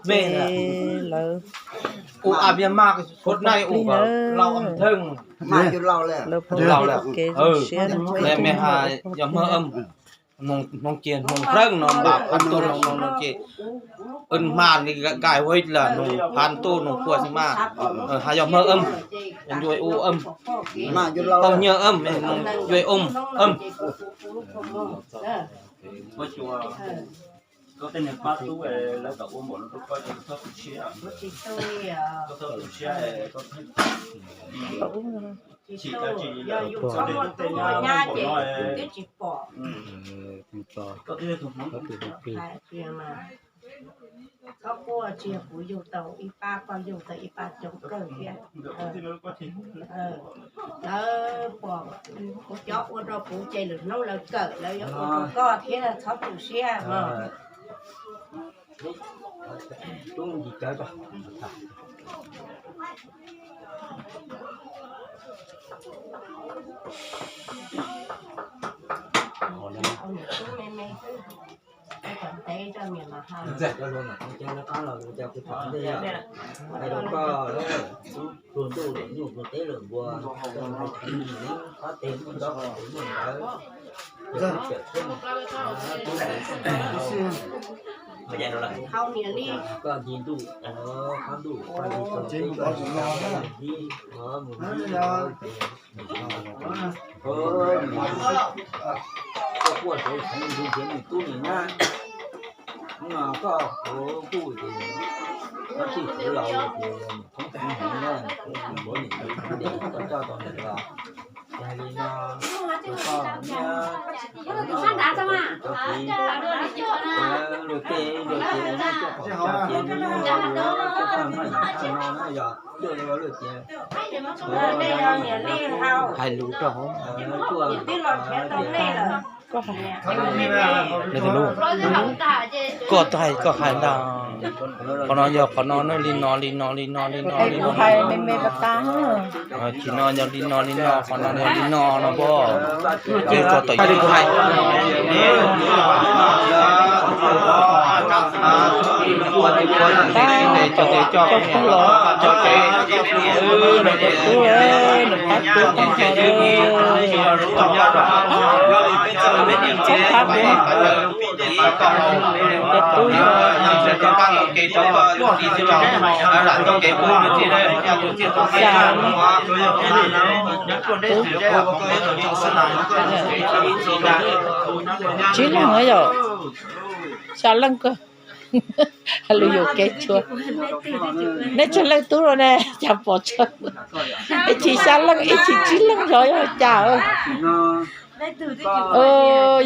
Ces lawv ua ab yam mas khos nai ua lauj am theej, lawv pom kev zoo siab, me has yog hmab am, hnoos kiag hnoos reej no npam phab tuj no no ces, hma li nkaus ua ib las hnoos phab tuj hnoos puas xwb mas, has yog hmab am, ncuav ua am, tau nyiaj am, ncuav am, am. Koj tej niag pab tub lawv kom ua npaum no rau koj ces koj txhob tu siab, koj txhob tu siab, koj tsis, koj tsis, koj tej tub tej nyab npaum no, koj tej tug hmoov. Txhob quaj, tsis yog kuv yug tau ib pab, koj yug tau ib pab coob kawg thiab. Lawv pom kuv cov ua rau kuv ces lwm hnub lawv kawm lawv yuav ua rau koj thiab, txhob tu siab mog. Kom ntev rau niam mas ha. Hais rau koj, hais rau koj, pluag ntuj lawm nyuj pluag teb lawm npua, hais tias neb qab teg muaj ntaub muaj ntawv, yog koj cawm thiab, koj nci ntuj, qab ntuj, koj nci tau teb koj nci tau nci, mus nci ces koj quaj saud nws nrhiav nws tub nws nyab. Hnub no koj ua kuj ces koj tij txiv laus ces nws thoob txiv hmoov na, nws thoob txiv hmoov nws ntes koj coj tau nws los. Ces hais li no, koj niab, cov txiv, luag tej luag ces ua neej coj pom tsa ces nws yuav coj tag noj yim tag no na yog coj luag ces, hais lus rau hauv. Koj hais, koj hais ntag. Qhov no yog qhov no na, li no li no li no li no li no. Kuv hais me me pas tas. Tsis no yog li no li no, qhov no yog li no no pob. Yog tso tawm yog li kuv hais. Cov tes coj, cov tes coj, cov tes coj, nws pab tub tag nrho, txhob pab kuv, cov tub yog xya, tsib leeg yom, xya leej kawg. Lus yuam kev tshua. Nej tsawg leej tub los ne, cas pom tsawg? Ib chim xya leej, ib chim tsib leej yog, yog cas?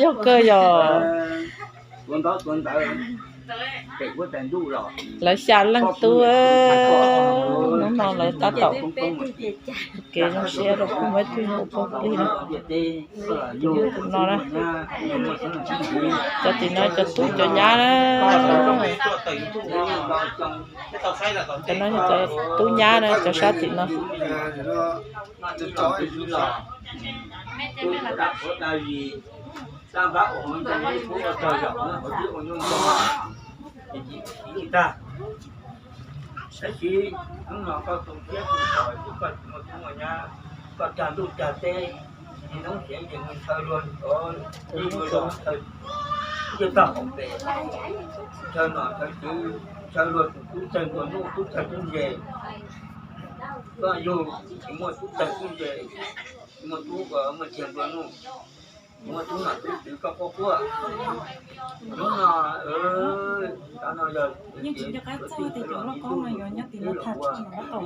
Yog kawg yog. Lawv xya leej tub, hnub no lawv tab tom ua kev zoo siab rau kuv muab ib tug nyuj poob plig na. Tus nyuj tus no na, cov tim no cov tub cov nyab na. Cov no yog cov tub nyab na, cov sab tim no. Tab sis hnub no koj tu siab tu sov, koj tsis muaj tub muaj nyab, koj cog ntuj cog teb, hnub xyeej ces mus ntshaw luag, ib luag ntshaw, ntshaw tog hauv pes, ntshaw nom ntshaw tswv, ntshaw luag tus tub tsawg nplua nuj tub tsawg tub ntse. Koj yug tsis muaj tub tsawg tub ntse, tsis muaj tub muaj tsawg nplua nuj, tsis muaj tub nom tub tswv koj quaj quaj. Hnub no, cov no yog tias tus tij tus loj ib ntuj ib los ua, ib koj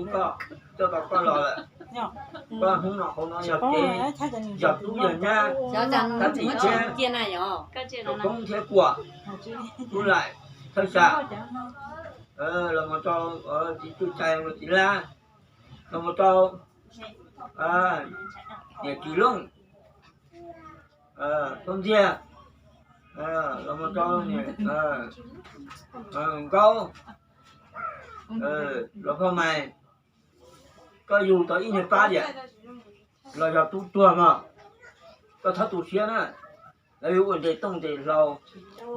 coj tau koj los lawm. Koj hnub no hauv no yog kev, yog tub yog nyab, tab tim thiab, tau koob thiab kuam, tub laim, thawj sam, los mus rau txiv Txwj Cai, txiv Lab, los mus rau niam Kis Looj, Tub Ntxiag, los mus rau niam Nkaub, los Phoj Mais, koj yug tau ib niag pab tiag los yog tub tuag mog, koj txhob tu siab na. Lawv yuav ua ntes tooj ntes hlau,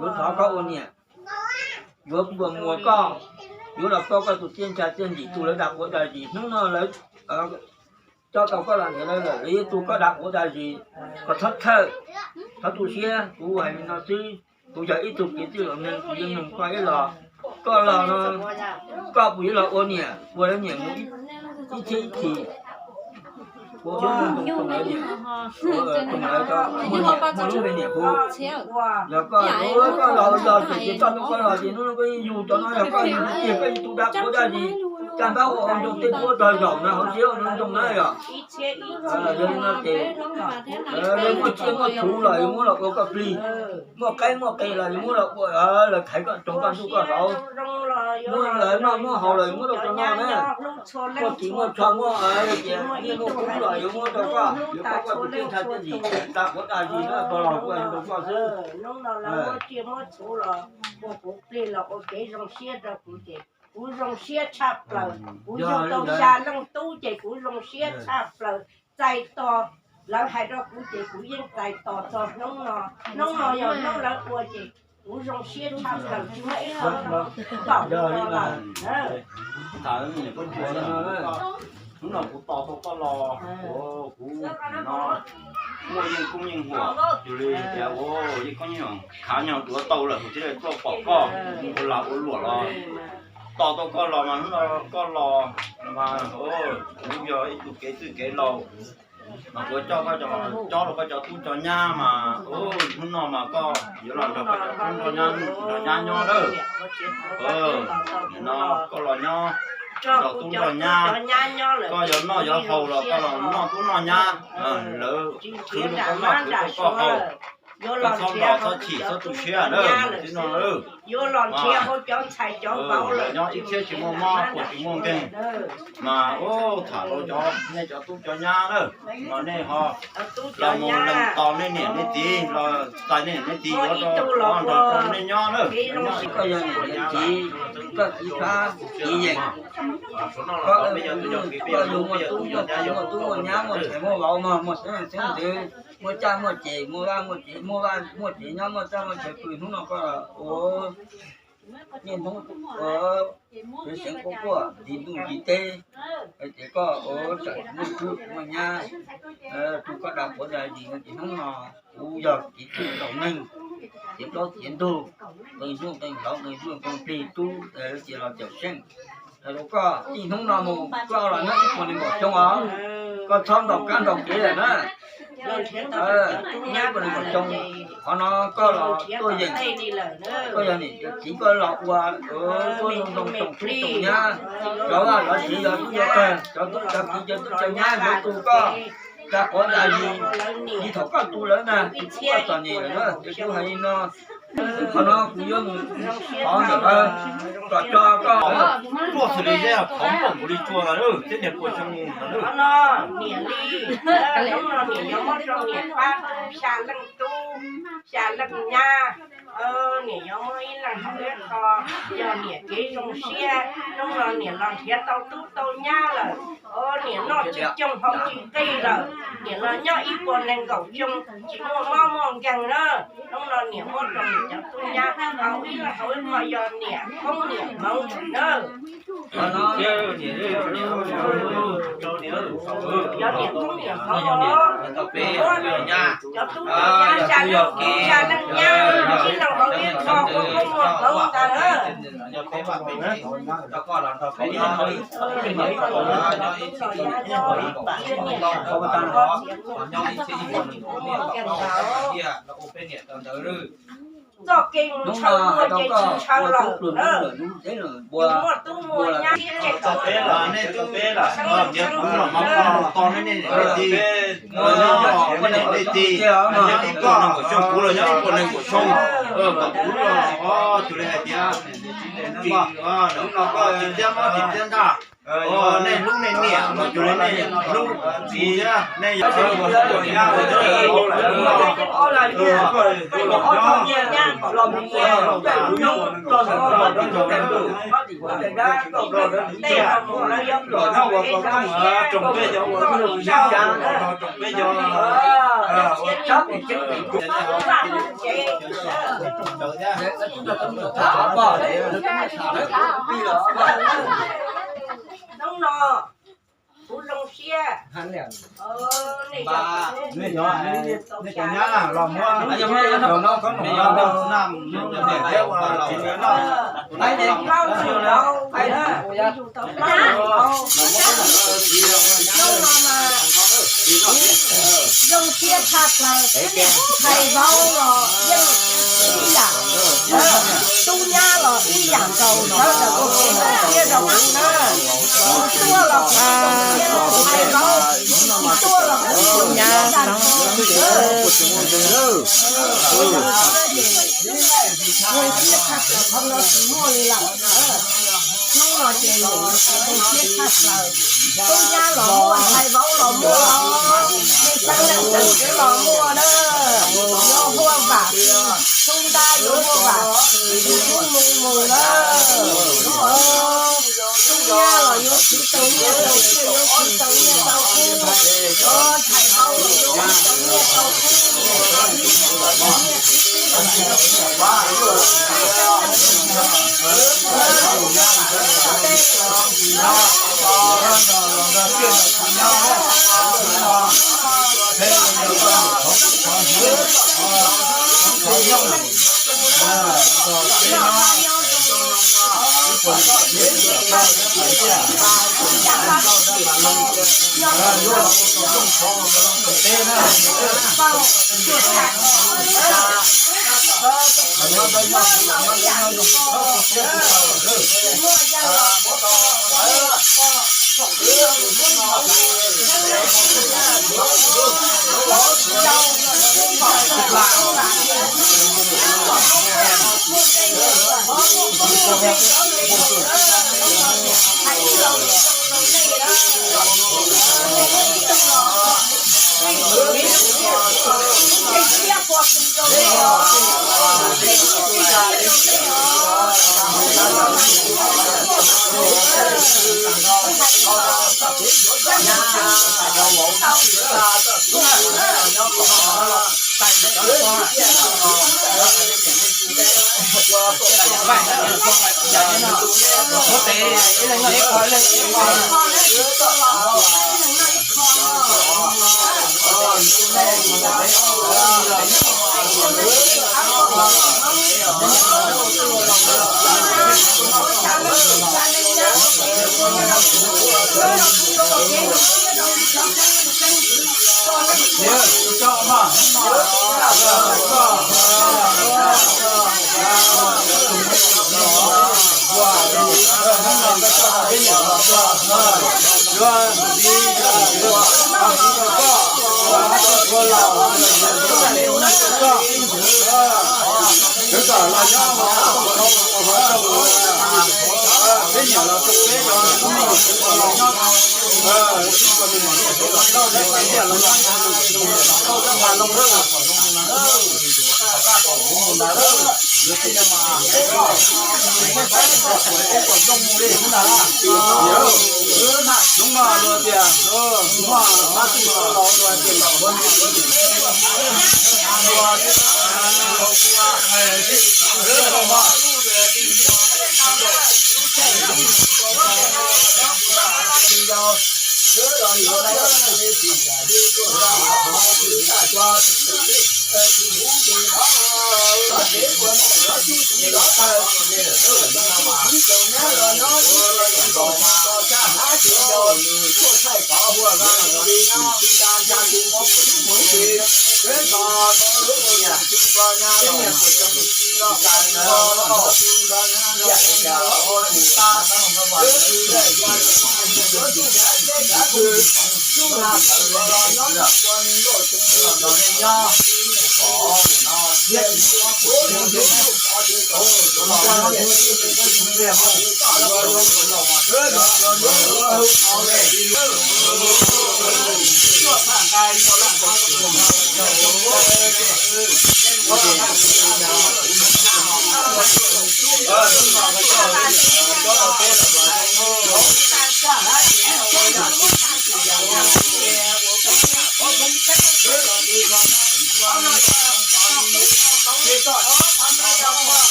yuav thov koj ua niam, yuav npuas muas koj, yuav los paub koj tus txiaj ntsig txiaj ntsig, tus lawv dag quav dag zis hnub no lawv coj tau koj los nrhiav lawv lawm, lawv yuav tu koj dag quav dag zis, koj txhob txhawj, txhob tu siab, kuv hais li no xwb, kuv yog ib tug kev txwj laus neeg, kuv yeej nug koj ib los, koj los no, koj puas yuav los ua niam, ua lawv niam mus ib txhiab ib txhis, ua lawv niam, ua lawv cov muaj niam, muaj lub niam kuv, yog koj, koj los los ces, ces koj, koj los ces hnub no koj yeej yug cov no, yog koj yug tiag koj yeej tu dag quav dag zis, caj npab ua hauv nroog tej puab tog zaum na, hauv siab ua hauv nroog na yog. Yog li no ces lawv muaj tsiaj muaj txhuv los yuav muab los ua koj plig, muaj qaib muaj qe los yuav muab los ua, lawv thaiv koj tsoos koj ntuj koj hlauv, muab lawv noj muab haus los yuav muab rau koj noj na. Muaj txiv muaj tsho muaj tias nyiaj muaj kub los yuav muab rau koj, yuav paub koj tus txiaj ntsig txiaj ntsig, dag quav dag zis na, koj los kuv hais rau koj xwb. Hnub no lawv muab tsiaj muab txhuv los ua kuv plig los ua kev zoo siab rau kuv ces kuv zoo siab tshaj plaws. Kuv yug tau xya leej tub ces kuv zoo siab tshaj plaws, txais tos. Lawv hais rau kuv ces kuv yeej txais tos txog hnub no. Hnub no yog hnub lawv ua ces kuv zoo siab tshaj plaws, tsis muaj ib qho txhaum li no lawm. Hnub no kuv tos tau koj los, kuv no muaj yeej koob yeej huam, yog li tias yeej koob yeej huam khav nyog duav tau lawm kuv thiaj li tuaj pom koj ua lag ua luam los. Tos tau koj los mas hnub no koj los mas kuv yog ib tug kev txwj kev laus mas kuv coj koj, cob rau koj cov tub cov nyab mas hnub no mas koj yuav los nrog koj cov tub nrog nyab nyob lawm. No koj los nyob nrog tub nrog nyab, koj yuav noj yuav haus los koj los noj tub noj nyab, lawv khwv rau koj noj khwv rau koj haus. Koj txhob nto txhob chim txhob tu siab na, tib no na. Yuav los nrhiav hauv cov ntxhais cov vauv lawm, nyob ib txhiab tsis muaj mob puas tsis muaj nkeeg. Mas ub, tham rau cov nej cov tub cov nyab na, los nej ho los mus lees tos nej niam nej txiv, los txais nej niam nej txiv yuav rau nrog rau nej nyob na. Koj yog niam yog txiv, koj txiv txhab txiv yeem, koj, koj yug muaj tub muaj nyab muaj ntxhais muaj vauv mog, muaj xeeb leej xeeb ntxwv, muaj caj muaj ces, muaj vaj muaj tsev, muaj vaj muaj tsev nyob, muaj txaj muaj chaw pw, hnub no koj ua niaj hnub ua txwv xeev quaj quaj nti ntuj nti teb, hais tias koj ua tsam muaj tub muaj nyab tu koj dag quav dag zis no ces hnub no kuv yog kev txwj laus neeg, txiav plaub txiav ntug, qee hnub qee hlauv, qee hnub qee plig, tub ces los cawm seej. Hais rau koj, txij hnub no mus koj los nyob ib puas nees nkaum xyoo os, koj txhob ntaus kab ntaus kev lawm na. Nyob ib puas nees nkaum xyoo, qhov no koj los tuaj yeem, koj yog niam txiv koj los ua, tuaj zoo zoo tsoom tub tsoom nyab, cov vaj cov tsev, cov tub cov kiv, cov tub cov nyab yuav tu koj dag quav dag zis, thaum koj tu lawv na, tu koj txom nyem lawm na, ces kuv hais li no. Qhov no kuv yuav mus thov ntawm lawv kom tso koj tuaj xws li zeb qhov npaum nkaus li tsua ntawd, thiab niag pua xyoo ntawd. Qhov no niam li, hnub no niam yuav muab rau niam pab xya leej tub, xya leej nyab. Niam yuav muab ib leeg hauv ib qho, yog niam kev zoo siab. Hnub no niam los nrhiav tau tub tau nyab lawm, niam noj tsis coob haus tsis qig lawm, niam los nyob ib puas nees nkaum xyoo tsis muaj mob muaj nkeeg na. Hnub no niam muab rau niam cov tub nyab hauv ib leeg hauv ib qho, yog niam koob niam hmoov na. Cov niam koob niam hmoov, cov tub cov nyab xya leej tub xya leej nyab, ib leeg hauv ib qho ua koob ua hmoov ntag na. Hnub no hais tau koj ua tub plhws hnub lawm hnub teb lawm, ua ua lawm. Nej tub, niag kuv los mov to nej, nej tij, nej tij, nyob ib koj, kuv los nyob ib puas nees nkaum xyoo, kom kuv los, tus li hais tias, hnub no koj tsis thiab mob tsis thiab ntaj, nej hlub nej niam los cuag li nej hlub kuv thiab, nej yog Hnub no kuv zoo siab. Nej cov nyab los muab, los no koj num no, nam thiab ua tsis noj. Hnub no mas kuv zoo siab tshaj plaws, thais vauv los yeej ib yam, tub nyab los ib yam nkaus, sawv daws ua kev zoo siab rau kuv na. Kuv tuaj los kuv zoo siab, thais vauv, kuv tuaj los kuv zoo siab tag nrho. Zoo siab tshaj plaws, qhov no tsis muaj li lawm. Hnub no ces zoo siab tshaj plaws. Tub nyab los muaj, thais vauv los muaj, nej xeeb leej txwv kuv los muaj na. Yuav huaj vam, tub ntab yuav huaj vam, tub mus mus na. Tub nyab los yuav siv tau nyiaj tau txiaj, yuav siv tau nyiaj tau kub. Thais vauv los yuav siv tau nyiaj tau kub.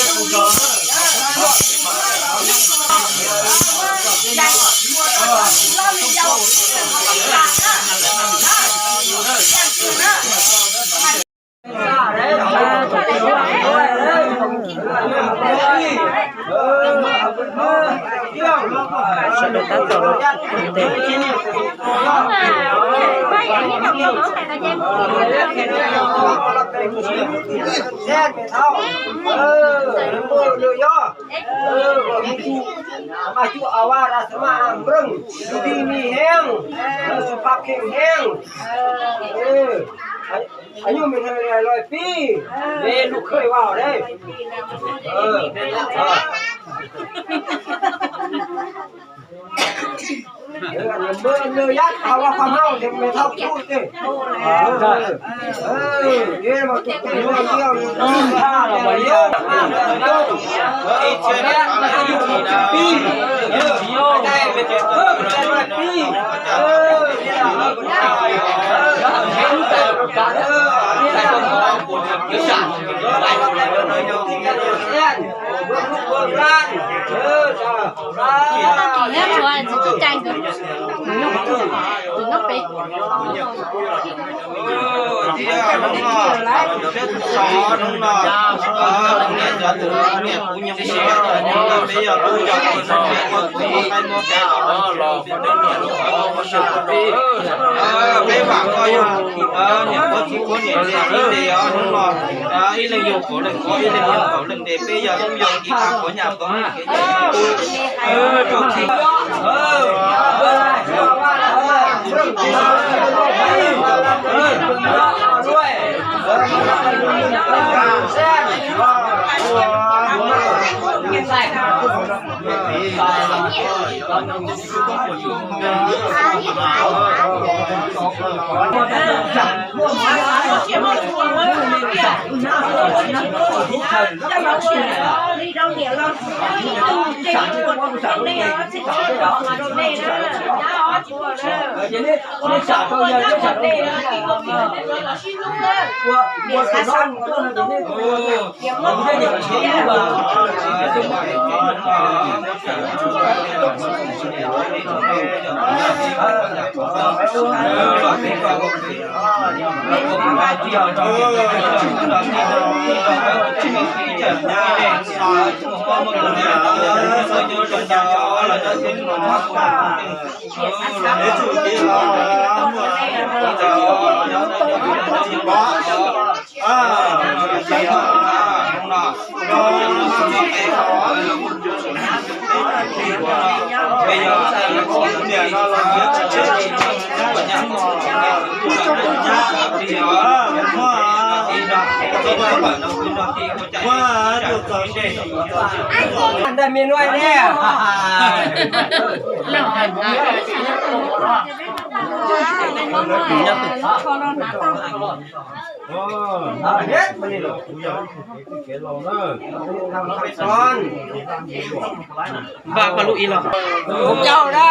Sawv daws tab tom ua tes. Mas cub a va ra xav mas a nreej, tus dij mi heev, lawv xub pab kheej heev. Nyuj me ntawd los pib, me lub khawj va os. Nws yab tau los qhov hauj ces me thauj kub tej. Peb vam koj yog niam qhuav txiv qhuav niam txiv tes os, hnub no ib leeg yug kaum leej qhuav, ib leeg yug kaum leej tes, peb yog tub yog kiv qhuav nyaj tau kev cai rau txij Npaj koj lub ib los. Hauv caug da.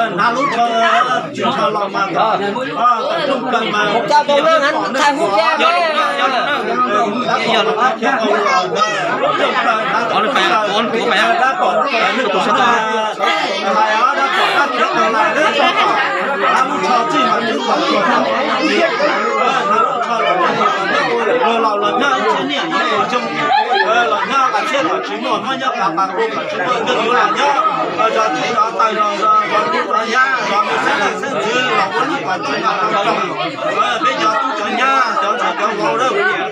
Hnav lub tsho tsis tsho los mas kom tawm rooj plaws mas thaij hub thiab. Dab pom lub tsho txij mas twb pom, hnav lub tsho los nyob ib tug niam ib tug xyoo, los nyob qas txhiab los tsis muaj, nyob qas qas qus los tsis muaj, nyob zos txij zos taw, zos tub zos nyab, zos me xeeb leej xeeb ntxwv los ua lub pas tooj mas tau tsoom. Peb cov tub cov nyab, cov ntxhais cov vauv,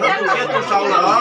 tus siab tus sau los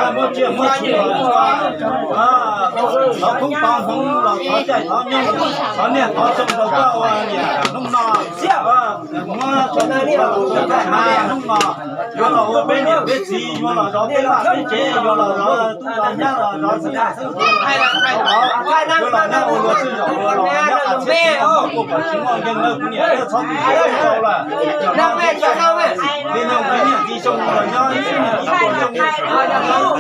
Muaj nyiaj muaj txiaj, muaj txiaj los thov khoob thov hmoov los thov caij thov nyoog, thov niaj thov zoo rau koj ua niam hnub no. Muab tso txij los ua txoj hma hnub no, yuav los ua peb niam peb txiv, yuav los zov peb vaj peb tsev, yuav los zov tub zov nyab, los zov xeeb leej xeeb ntxwv, yuav los nyob ua luag txwj zaum, yuav los nyob qas txhiab, muaj kuj kom tsis muaj nkeeg nawb kuv niam, txhob tu siab rau lawm. Li no kuv niam txiv xyoo los nyob ib txhiab niam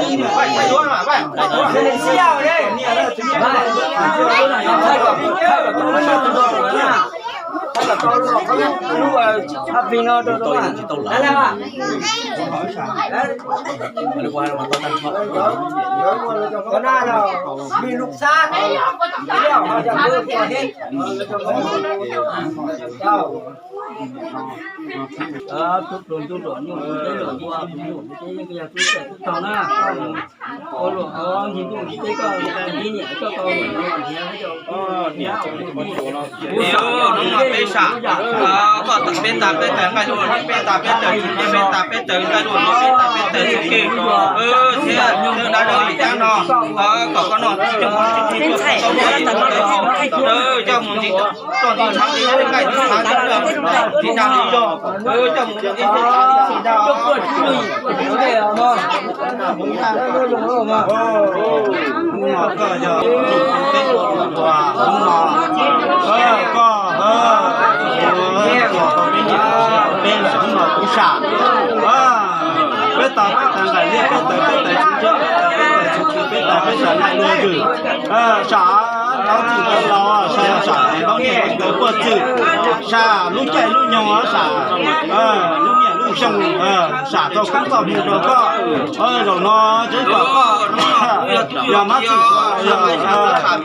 ib puas xyoo, niam, niam, Hnub no peb sam, koj tas peb tas peb taws nqaij lub, peb tas peb taws tsis, peb tas peb taws nqaij lub, peb tas peb taws tsis kiag. Thiab dab dab li dab no, kom koj noj tsis coj mus, coj mus ntxiv, txoj ntxiv tshav li nqaij tsis tshav, tsis dag li zog, coj mus ntxiv, tsis dag. Hnub no koj yog tus peb ua tus ua, hnub no koj, peb hnub no kuv sam, peb tas peb taws nqaij liab, peb taws peb taws tsis tshav, peb taws peb taws tsis tshav, peb taws peb taws nqaij lub ntws, sam nrov txij nrov los, sam sam nrov niaj nrov tawv puag txwm, sam lub caij lub nyoog, sam lub niaj lub xyoo, sam txoj koob txoj hmoov rau koj. Zaum no tseeb kom koj yog mab txwj, yog qhuav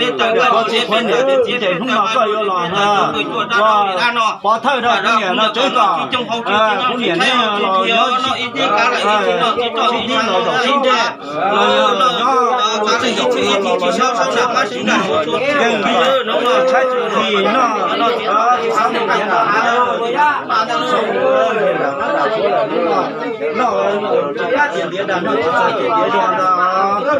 txwj qhuav niam ces hnub no koj yuav los ua pov thawj rau kuv niam no tseeb kom kuv niam neb los nyob sib tib los zaum sib ntseg, los yog los nyob ua txwj zaum ua txwj, yeej tshaib txwm tis noj, tsis txhob mus ntiav nram hav, noj tsis txhob tias ntiav dag, noj tsis txhob tias ntiav zog ntag.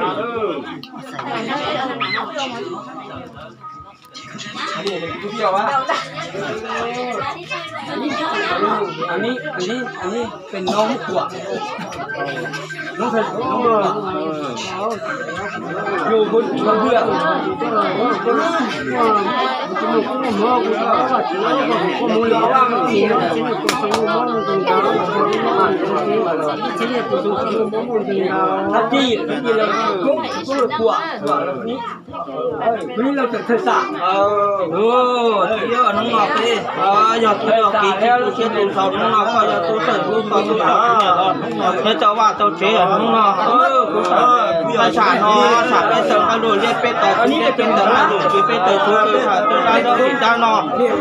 Hnub no peb yog tus yog kev tsis tu siab tus ntshaus, hnub no koj yog tus txawj hlub koj tus txawj hlub, nyob tau vaj tau tsev hnub no. Kuv sam no sam peb tawg nqaij luaj liab, peb tawg txhuv liab, peb tawg nqaij luaj tsis, peb tawg txhuv kawg, sam tawg dab zaub tsis dab no.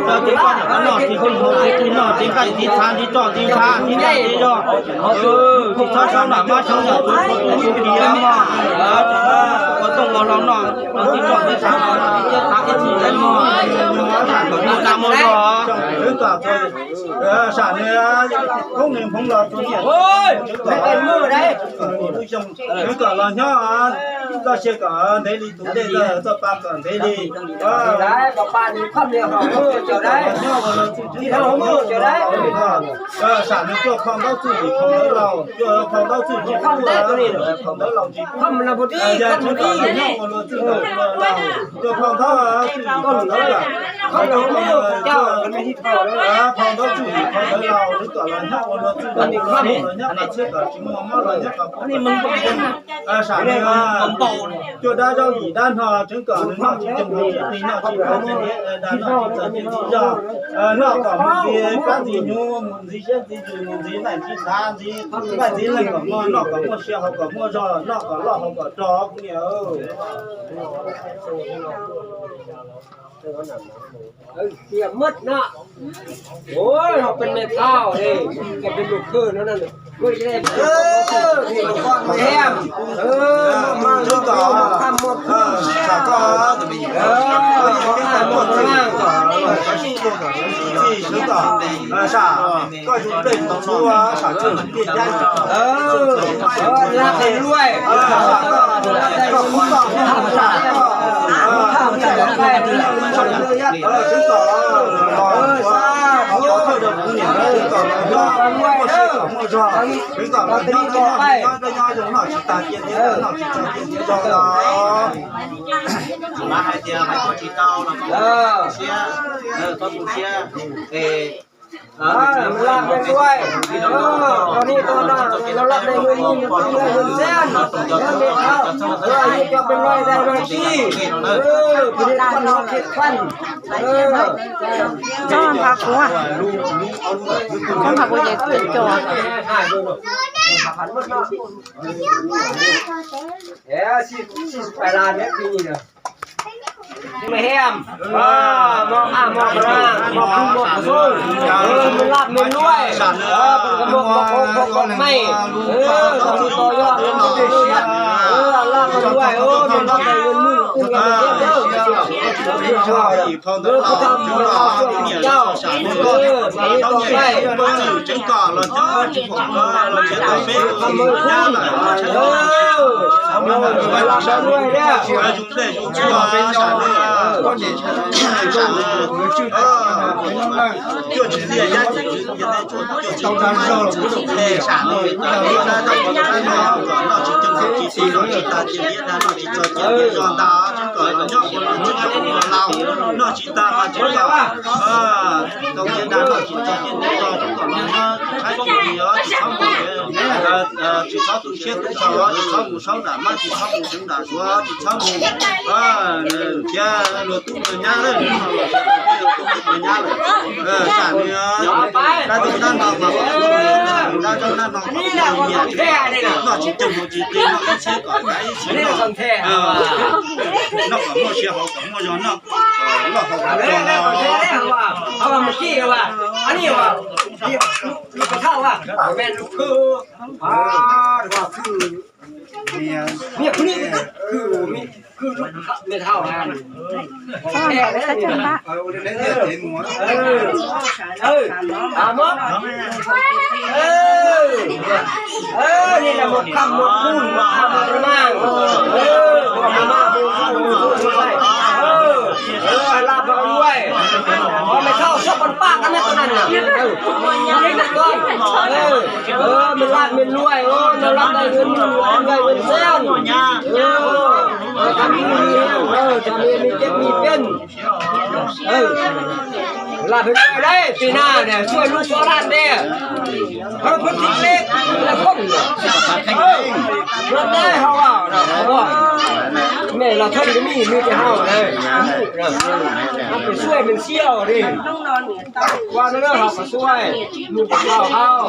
Rau ces koj niam koj noj tsis tsis hmoov tsis tsis noj tsis nqaij tsis txha tsis tso tsis ntsha tsis dab tsis zog. Tsis txhob sab nram mab sab nram txhuv txhuv txhuv txhuv kiag mog. Ua tooj ua hlau noj tsis tso tsis txha tsis nqaij tsis txha mog. Sam kom noj dab muaj zog. Sam nws koob nws hmoov los tus niam, nws kom los nyob txoj sia kom ntev li tus dej, txoj pa kom ntev li. Nyob ua luag txuj, sam nws cuaj phau ntaub txuj yim phau ntawv laus, cuaj phau ntaub txuj yim phau ntawv laus tsis kub. Yog tsis kom nyob ua luag txuj ntawd ua luag laus, cuaj phau ntaub txuj yim phau ntawv laus, phau ntaub txuj yim phau ntawv laus, tsis kom los nyob ua luag txuj ntawd ua luag laus, los nyob qhov txhia kom tsis muaj mob, los nyob qhov pub kom tsis muaj. Sam nws cuaj dab zaub yim dab hno, tseev kom nws noj tsis coob hmoov tsis qis, noj tsis txawj tsis liab, noj tsis txawj tsis zog, noj kom mus ntxiv plab ntxiv hnyuv, mus ntxiv siab ntxiv ntsws, mus ntxiv naij ntxiv xav, ntxiv nqaij ntxiv leeg kom muaj, noj kom muaj sia haus kom muaj zog, noj kom loj haus kom rog kuv niam. Tias mab no, ua peb me thauj, peb lub khwj no, Mas hais tias hais koj tsis tau los koj tu siab, koj tu siab es Txhob nphav kuv, txhob nphav kuv ces kuv cau. Tseev kom los nyob los nyob tau peb nyab lawm, zoo dej zoo tshuaj, sam no cuaj tsis liaj yab tsis txwv, sam no noj tsis coob tsis txi, noj tsis tag tsis liab dag, noj tsis txawj tsis liab zog ntag. Tseev kom los nyob ua luag txuj ua luag laus, noj tsis tag mas tseev kom tau tiav dag, noj tsis txawj tiav dag zog, tseev kom los nyob tshaib plab li os, tsis txhob mus, tsis txhob tu siab tu ntshaus, tsis txhob mus saub nram mab, tsis txhob mus seev nram suav, tsis txhob mus thiab luag tub luag nyab lawm, luag tub luag nyab lawm. Sam nws dab tug dab no mas dab tug dab no noj tsis coob hmoov tsis qis, noj ib txhis kom kav ib txhis noj, noj kom muaj sia haus kom muaj zog, noj kom loj haus kom rog. Cov me me ceb me peb, lam peb lub dej pis na ne, suav lub suav laj ntej, hab phooj ywg lej, laj khoom, laj dej hau, mej los thaj li mej, mej ces hau, pem suav mej xiab li, ua no na hau pem suav, nus hau hau.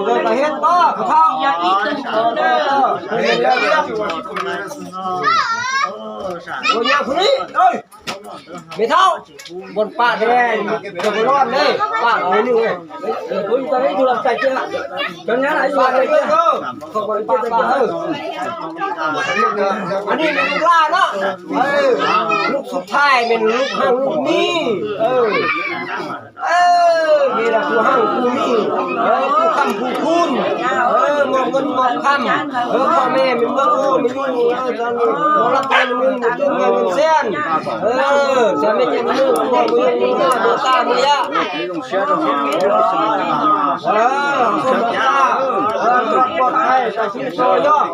Ntawd mas hiab tob, koj thaub. Ua nyab kuv li, me thaub, npua pam tias, cov kuv loj ne, pam kuv li, kuv tau ib tug los txais kiag, cov nyab ib tug los txais kiag. Anij me lub laj no, lub xub thaij me lub haj lub mij, me los kuv haj kuv mij, kuv kham kuv khum, muaj nqaj muaj kham, pob me me muaj ub me nyuj, laj me me muaj nqaj muaj xeeb, cov me ces me muaj ub me nyuj muaj tag muaj yam. Poj thaij sawv sib so yog,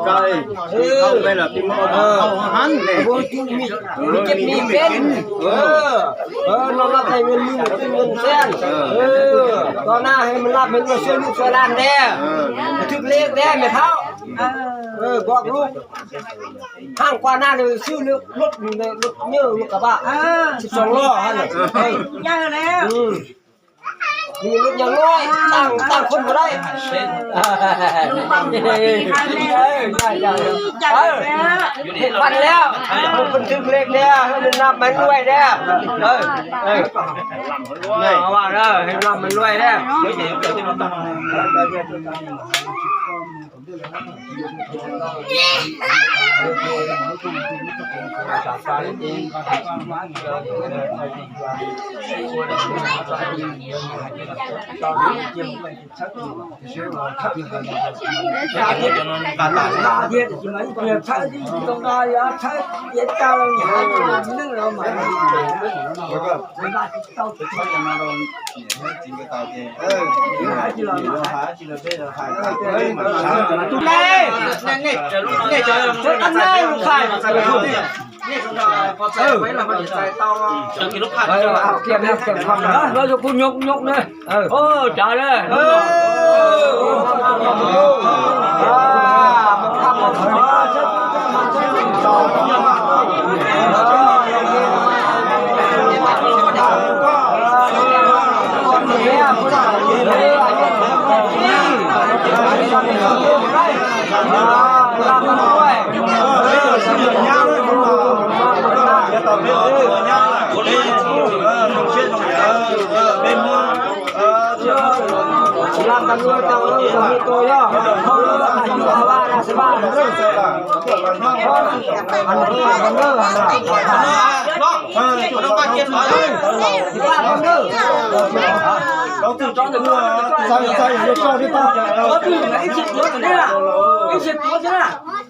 me ceb me peb, no laj me me muaj xeeb, to na me laj me luaj xwb lub xwb laj ntej, thwj lej ntej me thaub, pom lub haj kua na lub xwb lub, lub nyuj lub kab pam, sib so loj ha. Lub nyuj lub, tag khub mus lawm. Pab lawm, phooj ywg lej tiag, naj maiv luaj tiag. Naj maiv luaj tiag. Kuv nyuj nyuj ne. Tsav le.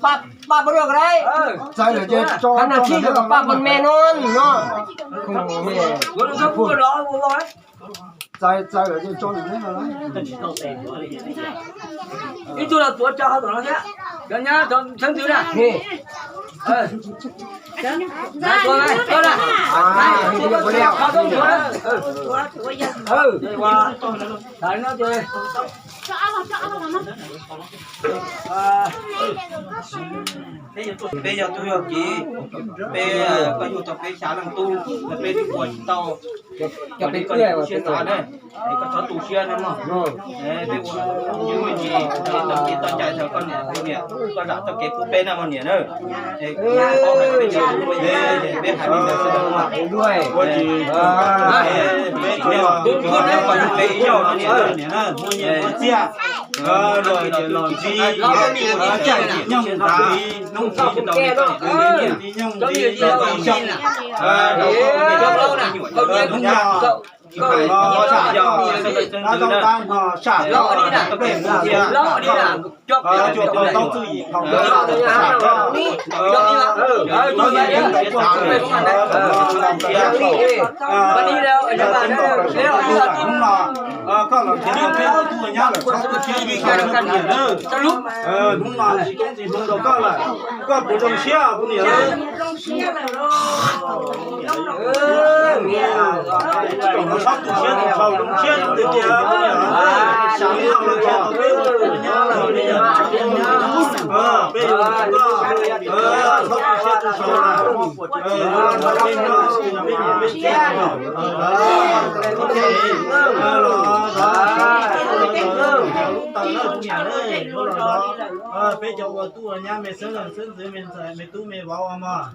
Pab pab pab rau koj, qhov no tsis yog pab pab me no no. Ib tug los tuav cov hauv tom no thiab, cov nyab cov thawb ntws na. Peb yog tub yog kiv, peb, koj yug tau peb xya leej tub, peb ua tsis tau, cov peb tu siab xav ne, koj txhob tu siab ne mog. Peb ua, tau kev tau cai rau koj niam, koj zam tau kev pub peb na mog niam na. Peb hais li ntawd xwb, peb ib zaug niam na, muaj nyiaj muaj txiaj, los los ntxiv, nyob nyob nyob nyob nyob nyob Hnub no, hnub no, tab tom tab no sam loj li na, peb mus thiab, cuag tau txwj yim thaum ntawd sam loj, hnub no koj los nrhiav niam peb ua tub ua nyab lawm txhob tu siab tu saud nawb kuv niam na. Hnub no tsis txhob tu siab tu saud rau koj lawm, koj puas zoo siab kuv niam? Tsis txhob tu siab tu saud, zoo siab zoo tiag tiag kuv niam. Hnub no los nrhiav tau peb ua tub ua nyab lawm, peb yuav hlub koj, txhob tu siab tu saud na. Peb cov ua tub ua nyab me xeeb leej xeeb ntxwv me ntxhais me tub me vauv os mog.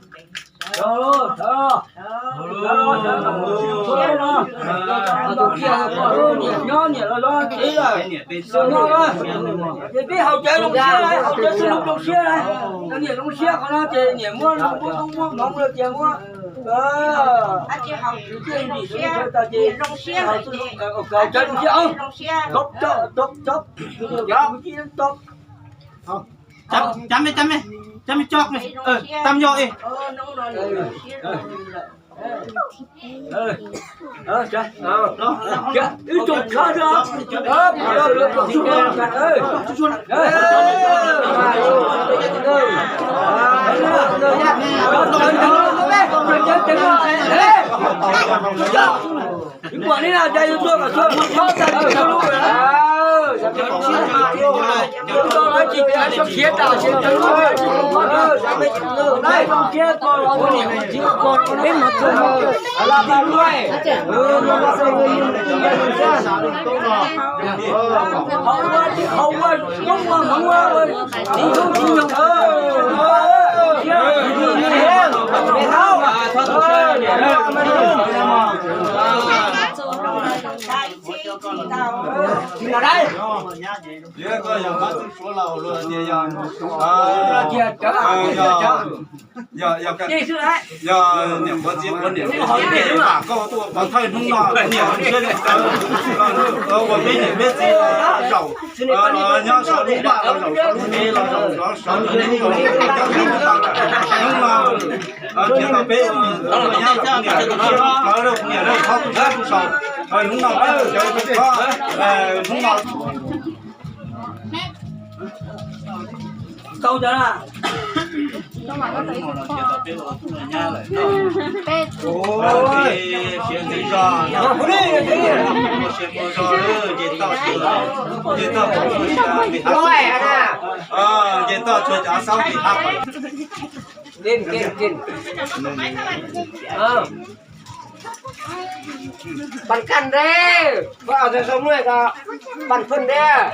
Nyob niam los los txiv lawm, ces peb haus cawv zoo siab, haus cawv xwb zoo siab, niam zoo siab qhov no ces niam muab, muab koob muab hmoov los tias muab, ces haus cawv zoo siab, cov me, cov me coj, tam yog ib tsoom khawb Yog niam qhuav txiv qhuav niam koj tuaj pov thawj hnub no niam zoo siab zoo cawv ua peb niam peb txiv zaum los nyob saum lub vaj los zaum saum lub tsev los zaum saum lub tsev los nyob saum lub vaj lawm. Hnub no nrhiav tau peb ua tub ua nyab lawm, kuv niam zoo siab zoo cawv lawm, kuv niam lawm txhob tu siab tu saud. Hnub no peb cov ua tub hnub no tau cov na. Siav ntxwv zog, siav mus zog, ces toj, ces toj, ces toj tsuag cov xaub tim hab. Pab kaj nreb, pab kaj nreb.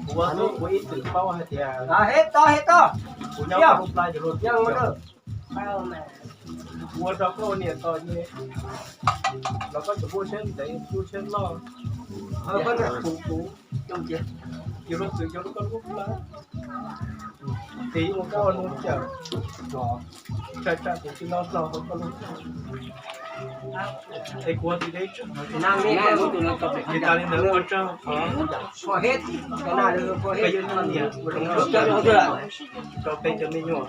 Kuv ua tub kuv ib txwm paub hais tias kuv nyob hauv plab ces luag tias ua rau koj ua niam tos ces los koj tseem muaj siab ntev muaj siab loj, kuv kuv ces luag txwv cov lub koj lub plab ces ua koj ua nus cawm, tsam tsam kuv tsis nco hlo hauv koj lub plab. Es kuv ua txiv deb tsawg, ces tas li ntawd ua tsaug qhov peb yog niam ua zoo rau peb cov me nyuam.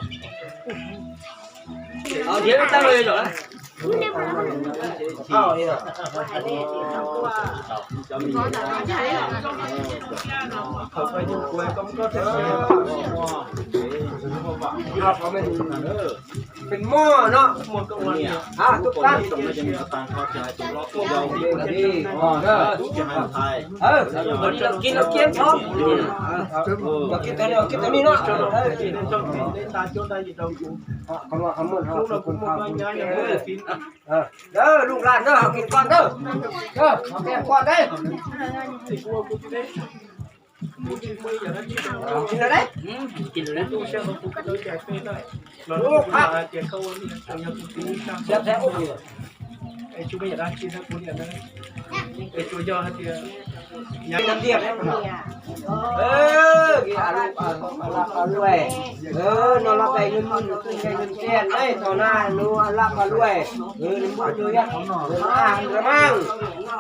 Thaum koj yug kuv koj muab koj txhais tes, peb muaj no, muaj koj ua niam, tus kab, los kiag los kiag tod, los kiag tod no, lub no kuv muaj koj nyab yog kuv tus txiv. Lub laj ntawd ho kis koj ntawd, ho kis koj ntawd. Nov lab pas luaj, nws tug nqe nws tiag ne, tog na nws lab pas luaj, nws muaj nws yaj, nws a nws maaj,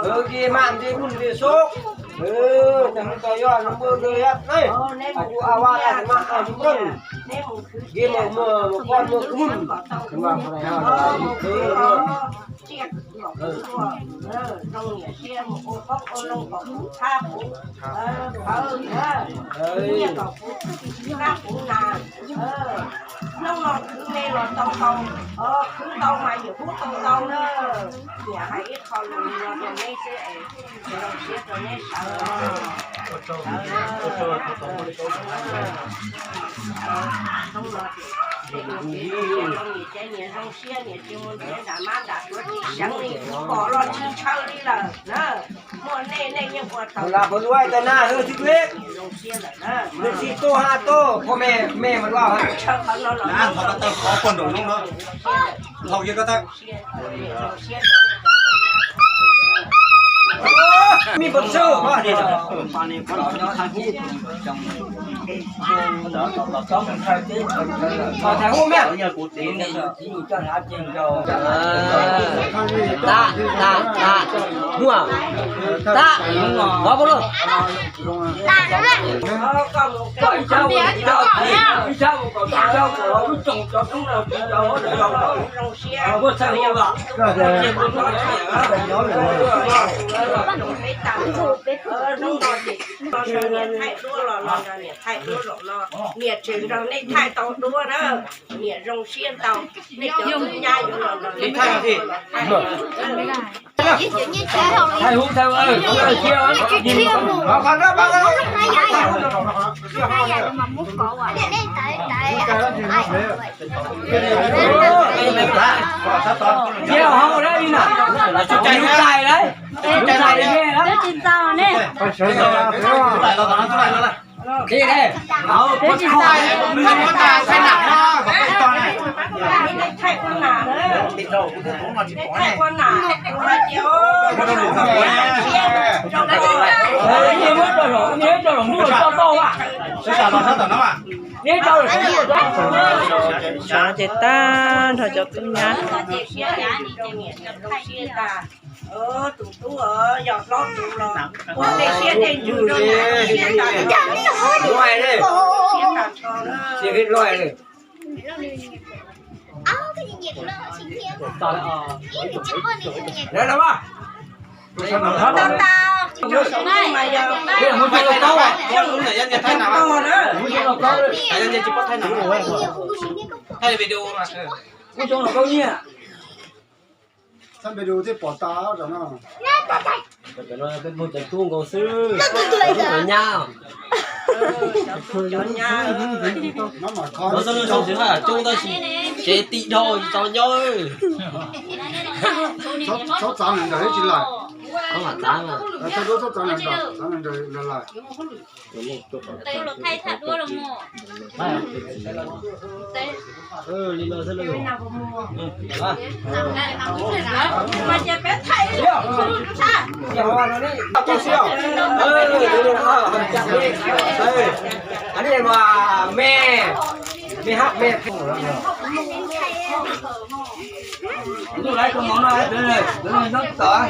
nws kis mam nti ub nti sub, tag nws tog yog nws muaj nws yaj ne, kuv a vaj mas a nplooj, kis mam muaj koj muaj kuv. Zoo niam siab mus ua qoob ua loo kom kuv thab kuv, phawv, nyiaj kom kuv, thab kuv na. Hnub no khwv me los tau ntau, khwv ntau mas yawm hub tau ntau na. Niam hais ib qho lus no rau neb xwb es zoo siab rau neb sawv. Hnub no ces niam zoo siab, niam tsis mus nrhiav nram mab nram suav tsis seev li, kuv pom los tsis ntshaw li lawm na. Muaj nej, nej yeej ua tau. Zoo siab lawm na. Nws tsis tuaj ha tuaj, pob me, me mas loj ha. Ntshaw qhov no los na, qhov ko taw qhov poj nraum no na. Zoo siab, zoo siab. Me pov tsawg, thaj hub me. Tab, tab, tab, muaj, tab, qhov pov loj. Niam tseem nrog nej thaij tau duab na, niam zoo siab ntau, nej cov tub nyab yuav los nrog niam thaij. Tsis txaus ne. Thaij ua nam, thaij ua nam. Xav ces tag nrho cov tub nyab. Tus tub yog hlob tus los ua tej siab tej ntsws rau niam siab tas nrho. Thaij video thiaj pom tas no. Peb mus cov tub nkaus xwb, cov tub cov nyab. Cov nyab. Coob tab sis tsev tim dhau tsis tau nyob. Txhob txav ntawm tsis lawm. Txhob txav ntawm, txav ntawm lawm. Ub, lawv cov mov no, nyob tom.